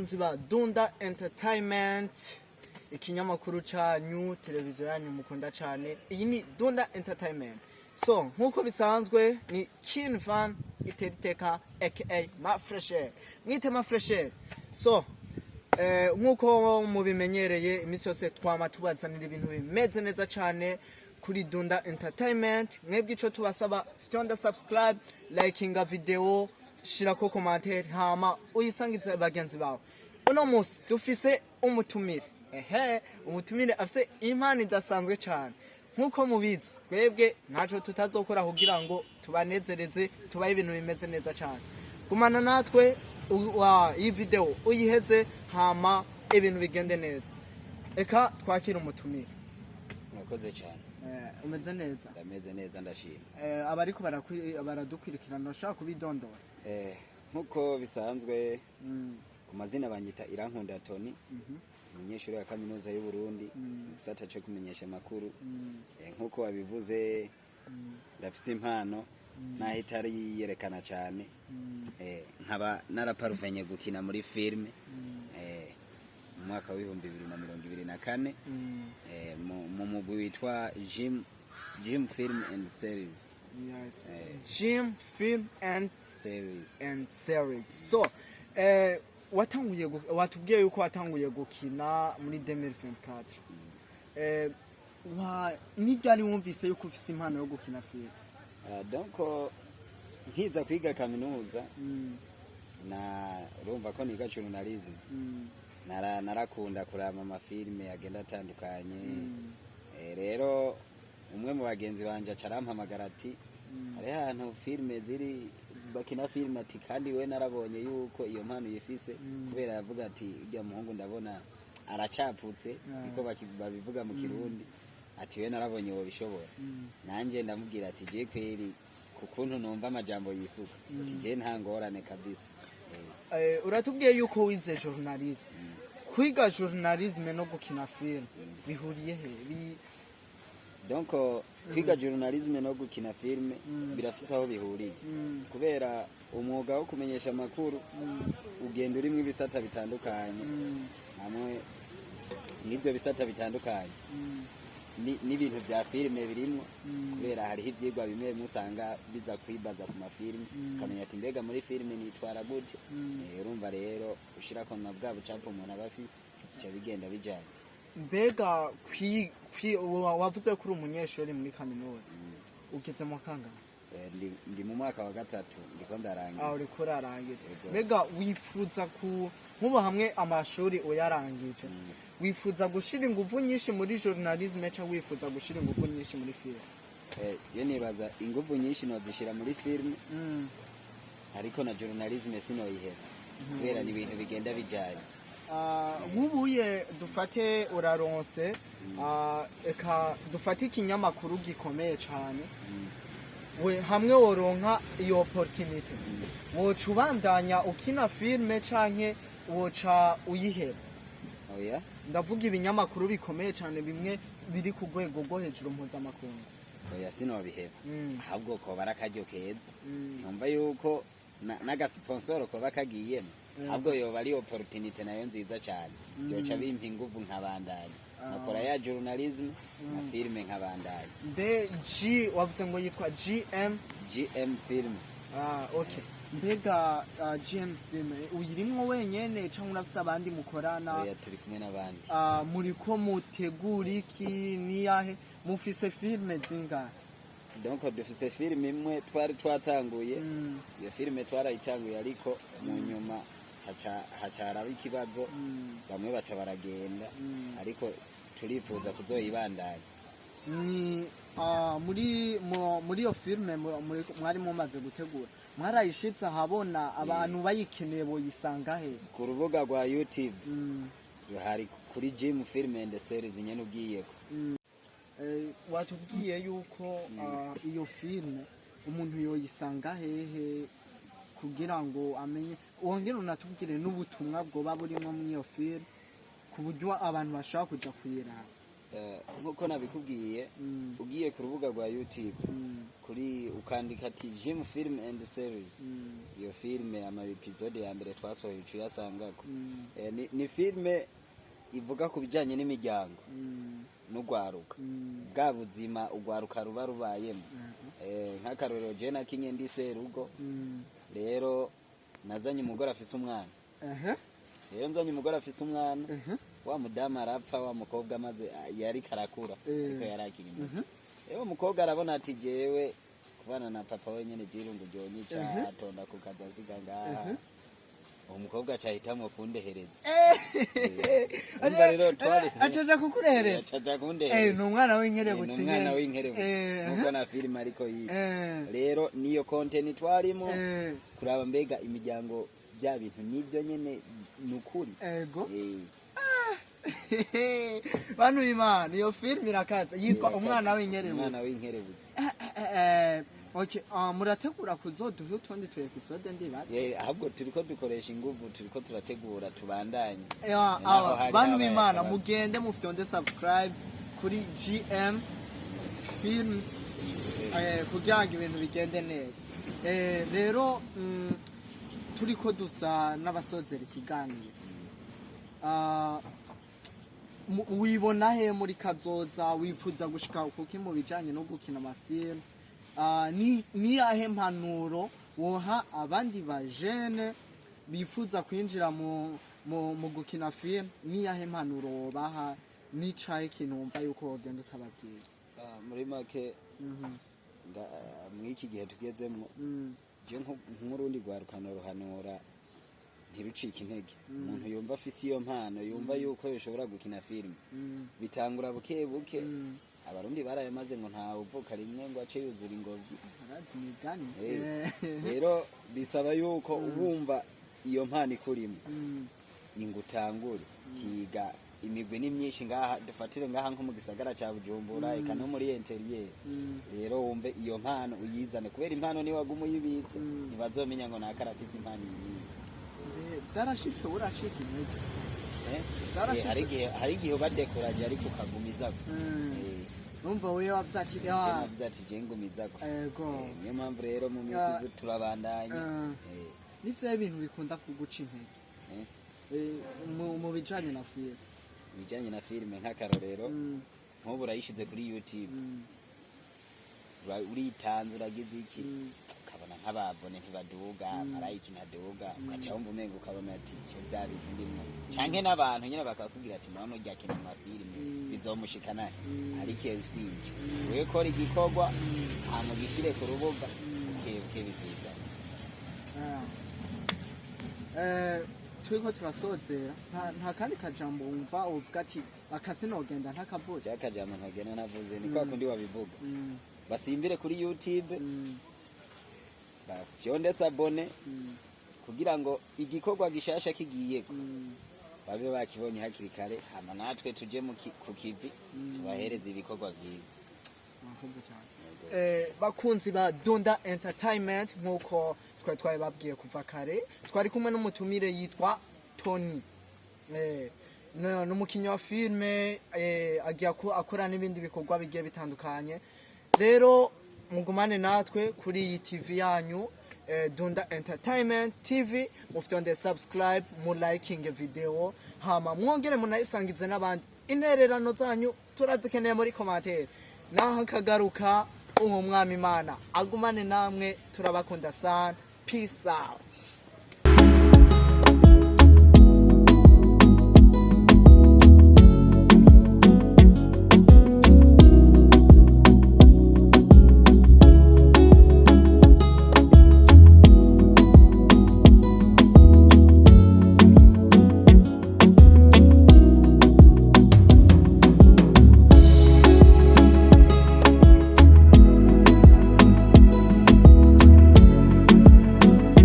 Bakunzi ba Dunda Entertainment, ikinyamakuru canyu, televiziyo yanyu mukunda cyane. Iyi ni Dunda Entertainment. So nk'uko bisanzwe ni Kin Van Iteriteka aka Mafresher, mwite Mafresher. So nk'uko mubimenyereye, iminsi yose twama tubazanira ibintu bimeze neza cyane kuri Dunda Entertainment. Mwebwe ico tubasaba, fyonda subscribe, likinga video, shirako commentaire, hama uyisangize bagenzi bawe. Uno munsi dufise umutumire, ehe, umutumire afise impano idasanzwe cyane. Nk'uko mubizi, twebwe ntaco tutazokora kugira ngo tubanezereze, tubahe ibintu bimeze neza cyane. Gumana natwe iyi video uyiheze, hama ibintu bigende neza. Eka twakire umutumire. Murakoze cyane. Umeze neza? Ndameze neza, ndashima. Abariko baradukurikirana, bashaka kubidondora? Nkuko bisanzwe, ku mazina banyita Irankunda Tony, umunyeshuri wa Kaminuza y'u Burundi mu gisata cyo kumenyesha amakuru. Nkuko wabivuze, ndafise impano naho itari yiyerekana cyane. Nkaba naraparuvenye gukina muri filime mu mwaka w'2024 mu mugwi witwa Jim Film and Series. Yes. Jim Film and Series. and Series. So watanguye watubwiye yuko watanguye gukina muri 2024. Wa ni ryari wumvise yuko ufise impano yo gukina film? Donc nkiza kwiga kaminuza, na urumva ko niga journalism, narakunda kuraba amafilime agenda atandukanye. Rero umwe mu bagenzi banje aca arampamagara ati hariho ahantu filime ziri, bakina filime, ati kandi we narabonye yuko iyo mpano uyifise, kubera yavuga ati ujya muhungu ndabona aracaputse, niko babivuga mu Kirundi, ati we narabonye wobishobora. Nanjye ndamubwira ati je kweri ku kuntu numva amajambo yisuka, ati je nta ngorane kabisa. Uratubwiye yuko wize journalisme. Kwiga journalisme no gukina film bihuriye he? Donc kwiga journalisme no gukina filime birafise aho bihuriye, kubera umwuga wo kumenyesha amakuru ugenda urimwo ibisata bitandukanye. Hamwe n'ivyo bisata bitandukanye n'ibintu vya filime birimwo, kubera hariho ivyigwa bimwe bimwe usanga biza kwibaza ku mafilime, ukamenya ati mbega muri filime nitwara gute? Urumva rero ushirako na bwa bucapu umuntu aba afise, bica bigenda bijanye. Mbega wavuze ko uri umunyeshuri muri kaminuza, ugeze mu kangahe? Ndi mu mwaka wa gatatu, ndiko Aho ndarangiza. Uriko urarangiza. Yego. Mbega wifuza ku nk'ubu hamwe amashuri uyarangije, wifuza gushira ingufu nyinshi muri journalisme cyangwa wifuza gushira ingufu nyinshi muri film? Yo nibaza inguvu nyinshi nozishira muri filime, ariko na journalisme sinoyiheba, kubera ni ibintu bigenda bijanye. Nk'ubuye dufate uraronse, eka dufate ikinyamakuru gikomeye cyane, we hamwe woronka iyo opportunity, woca ubandanya ukina filime canke woca uyiheba? Oya. Ndavuga ibinyamakuru bikomeye cyane, bimwe biri ku rwego rwo hejuru mpuzamakungu. Oya, sinobiheba, ahubwo koba ari akaryo keza. Ntumva yuko n'agasponsoro koba kagiyemo, ahubwo yoba ari opportunity nayo nziza cyane, byoca bimpa inguvu nkabandanya nkakora ya journalism na filime nkabandanya. Mbe G wavuze ngo yitwa GM? GM Film. Ah, okay. Mbega GM Film uyirimwo wenyene canke urafise abandi mukorana? Oya, turi kumwe n'abandi. Muriko mutegura iki? Niyahe? Mufise filime zingahe? Donc dufise filime imwe twari twatanguye. Iyo filime twarayitanguye, ariko mu nyuma haca haraba ikibazo, bamwe baca baragenda, ariko turifuza kuzoyibandanya. Ni muri iyo filime mwari mumaze gutegura, mwarayishitse ahabona? Abantu bayikeneye boyisanga he? Ku rubuga rwa YouTube, hari kuri Gym Film and Series nyene ugiyeko. Watubwiye yuko iyo filime umuntu yoyisanga hehe kugira ngo amenye, wongere unatubwire n'ubutumwa bwoba burimo muri iyo filime ku buryo abantu bashobora kuja kuyiraba? Nkuko nabikubwiye, ugiye ku rubuga rwa YouTube, kuri ukandika ati "Jim Film and Series", iyo filme, ama episode ya mbere twasohoye, uca uyasangako. Ni filme ivuga ku bijyanye n'imiryango n'ugwaruka, bwa buzima ugwaruka ruba rubayemo. Nk'akarorero, je nakinye ndi serugo. Rero nazanye umugore afise umwana. Rero nzanye umugore afise umwana, wa mudamu arapfa, wa mukobwa amaze yari karakura, ariko yari akiri muto. Rero umukobwa arabona ati: "Jewe kubana na papa wenyene, jirungu ryonyica, atonda ku kazi asiga ngaha." Uwo mukobwa acahitamwo kundehereza. Urumva rero Acaja kukurehereza? Acaja kundehereza. Ni umwana w'inkerebutsi. Ni umwana nyene. w'inkerebutsi, nkuko na filime ariko yiga. Rero niyo content twarimo, kuraba mbega imiryango, bya bintu nibyo nyene, ni ukuri. Bantu b'Imana, iyo filime irakaze, yitwa Irakaze. Umwana w'inkerebutsi. Umwana w'inkerebutsi. Okay, murategura kuzoduha utundi tu episode, ndibaza? Ahubwo turiko dukoresha inguvu, turiko turategura tubandanye. Ya, Naho aba, hari bantu habaye b'Imana, akabazo. mugende mufyonde subscribe kuri GM Films kugira ngo ibintu bigende neza. Rero turiko dusa n'abasozera ikiganiro. Wibona he muri kazoza? Wifuza gushika kuki mu bijanye no gukina amafilm? Ni yahe mpanuro woha abandi bajene bifuza kwinjira mu gukina film? Ni yahe mpanuro wobaha? Nicaye ikintu wumva yuko wogenda utababwira? Muri make, mw'iki gihe tugezemwo, je nk'urundi rwarukano ruhanura ntirucike intege. Umuntu yumva afise iyo mpano, yumva yuko yoshobora gukina filime, bitangura buke buke. Abarundi barayamaze ngo ntawe uvuka rimwe ngo ace yuzura ingobyi. Arazi imigani. Rero bisaba yuko wumva iyo mpano ikurimo, ingo utangure higa. Imigwi ni myinshi ngaha, dufatire ngaha nko mu gisagara ca Bujumbura, eka no muri intérieur. Rero wumve iyo mpano uyizane, kubera impano niwe waguma uyibitse, ntibazomenya ngo naka arafise impano iyi n'iyi. Vyarashitse uracika intege? Eh? Vyarashitse. Hari igihe uba découragé, ariko ukagumizako. Numva wewe wavuze ati Je navuze ati: "Je ngumizako." Ego. Niyo mpamvu rero mu minsi iza turabandanya. Nivyo ibintu bikunda kuguca intege mu bijanye na filime? Ibijanye na filime, nk'akarorero, nk'ubu urayishize kuri YouTube, uritanze, uragize iki, ukabona nk'ababone ntibaduga, marayiki ntaduga, ugaca wumva umenga, ukabona ati: "Ce bya bintu ndimwo", canke n'abantu nyene bakakubwira ati: "None urya kina amafilime, bizomushikana?" Ariko iyo sivyo. Wewe kora igikorwa, hama ugishire ku rubuga, buke buke bizizana. Ah. Turiko turasozera, nta kandi kajambo wumva uvuga ati: "Akasinogenda ntakavutse"? Jakajambo ntagenda navuze ni kwa kundi wabivuga: basimbire kuri YouTube, bafyonde s'abonner, kugira ngo igikorwa gishasha kigiyeko babe bakibonye hakiri kare, hama natwe tuje ku kivi, tubahereze ibikorwa vyiza. Murakoze cyane. Bakunzi ba Dunda Entertainment, nk'uko twari twabibabwiye kuva kare, twari kumwe n'umutumire yitwa Tony. Ni umukinnyi wa filime, agiye akora n'ibindi bikorwa bigiye bitandukanye. Rero mugumane natwe kuri iyi TV yanyu, Dunda Entertainment TV. Mufite subscribe, mu liking video, hama mwongere munayisangize n'abandi. Intererano zanyu turazikeneye muri commentaire. Naho akagaruka, uwo mwami Imana agumane namwe. Turabakunda sana. Peace out.